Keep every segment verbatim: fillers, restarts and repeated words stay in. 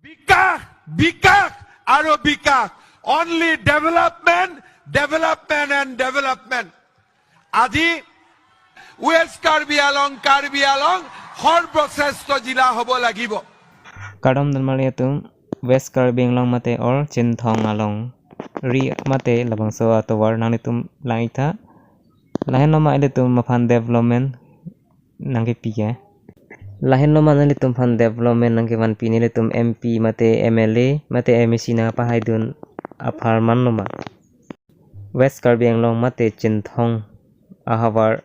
বিকাশ, বিকাশ আৰু বিকাশ। Only development, development and development. আজি ৱেষ্ট কাৰ্বি আলং, কাৰ্বি আলং সৰ্বশ্ৰেষ্ঠ জিলা হ'ব লাগিব। Kardom donmarli atum, West Karbi Anglong mate or Chinthong alongri mate labangso atovar nanglitum lang-iktha. Lahenlo ma ilitum aphan development nangkepi ke. Lahenlo ma nanglitum aphan development nangkevanpi, nelitum M P mate M L A mate M A C nangpahaidun apharman lo ma. West Karbi Anglong mate Chinthong ahavar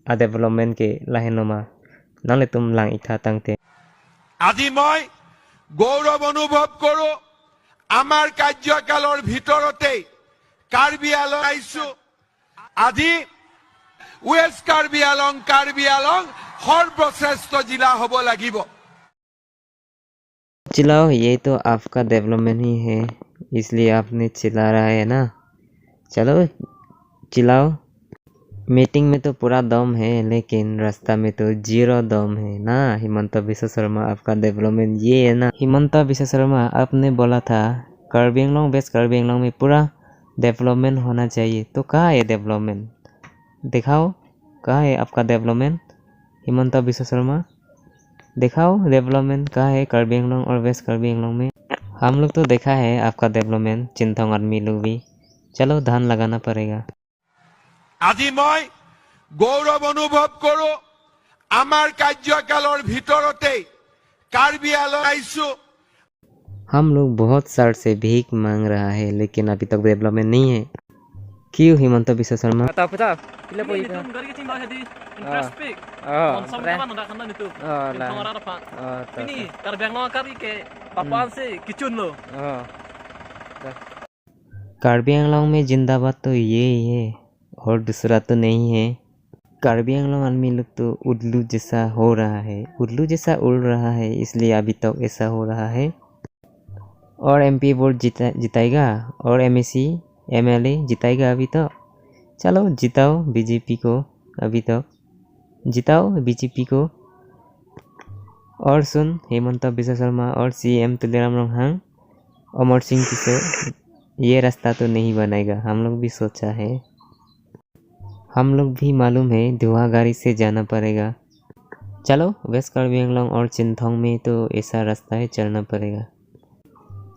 a-development ke lahenlo ma, nanglitum lang-iktha tangte. আজি মই গৌৰৱ অনুভৱ কৰোঁ, আমাৰ কাৰ্যকালৰ ভিতৰতেই কাৰ্বি আলং আহিছোঁ। আজি ৱেষ্ট কাৰ্বি আলং, কাৰ্বি আলং সৰ্বশ্ৰেষ্ঠ জিলা হ'ব লাগিব। चिल्लाओ, ये तो आपका डेवलपमेंट ही है, इसलिए आपने चिल्ला रहा है ना। चलो, चिल्लाओ। मीटिंग में तो पूरा दम है, लेकिन रास्ता में तो जीरो दम है ना। हिमंत बिश्व शर्मा, आपका डेवलपमेंट ये है ना। हिमंत बिश्व शर्मा, आपने बोला था कार्बी आंगलोंग, वेस्ट कार्बी आंगलोंग में पूरा डेवलपमेंट होना चाहिए, तो कहाँ है डेवलपमेंट? दिखाओ, कहाँ है आपका डेवलपमेंट, हिमंत बिश्व शर्मा? दिखाओ डेवलपमेंट कहाँ है कार्बी आंगलोंग और वेस्ट कार्बी आंगलोंग में। हम लोग तो देखा है आपका डेवलपमेंट, चिंथोंग आदमी लोग भी। चलो, धान लगाना पड़ेगा। আজি মই গৌৰৱ অনুভৱ কৰোঁ, আমাৰ কাৰ্যকালৰ ভিতৰতেই কাৰ্বি আলং আহিছোঁ। हम लोग बहुत साल से भीख मांग रहा है, लेकिन अभी तक डेवलपमेंट नहीं है। क्यों हिमंत बिश्व Sharma? Atap, atap. Pila po ini itu? Itu gari kecil banget di Ah. Infraspik. Oh, Konsum pre- kapan nggak kena itu? Oh, lah. Konsum orang apa? Oh, tahu, Ini tahu. Karbi Anglong kari ke papan Hmm. si kicun lo. Oh. Dah. Karbi आंगलोंग में जिंदाबाद तो ये ही है और दूसरा तो नहीं है। कार्बी आंगलोंग आदमी लोग तो उल्लू जैसा हो रहा है, उल्लू जैसा उड़ रहा है, इसलिए अभी तक ऐसा हो रहा है। और एमपी वोट जिता, जिताएगा और एमएसी, एमएलए जिताएगा अभी तो। चलो, जिताओ बीजेपी को, अभी तो जिताओ बीजेपी को। और सुन, हिमंत बिश्व शर्मा और सीएम तुलीराम रोंगहांग, अमर सिंह टिस्सो, ये रास्ता तो नहीं बनाएगा, हम लोग भी सोचा है। हम लोग भी मालूम है, धुआं गाड़ी से जाना पड़ेगा। चलो, वेस्ट कार्बी आंगलोंग और चिंथोंग में तो ऐसा रास्ता है, चलना पड़ेगा।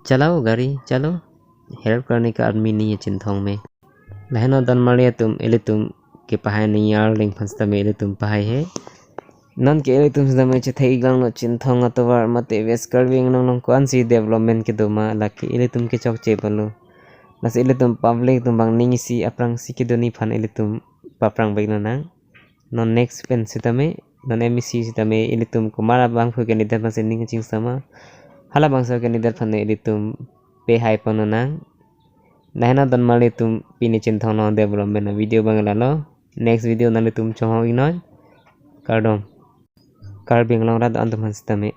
चलाओ गाड़ी, चलो। हेल्प करने का आदमी नहीं है चिंथोंग में। Laheno donmarli atum, ilitum kepahai niyar lengphan sitame ilitum pahai he. Non ke ilitum sitame chethek-ik langlo Chinthong atovar mate West Karbi Anglong along ko-ansi development kedo ma lake ilitum kechokche pulo. Lasi ilitum public atum bang ning isi aphrangsi kedo aphan ilitum paphrang vek lonang. Non next pen sitame, non M A C sitame ilitum komat abangphu candidate aphansi ning kachingsa ma, halabangso candidate aphan ilitum pehai pon lonang. Laheno donmarli atum, pini Chinthong along development avideo abang lalo. Next video nanglitum chonghong-iknoi. Kardom. Karbi Anglong rat do-an atum aphan sitame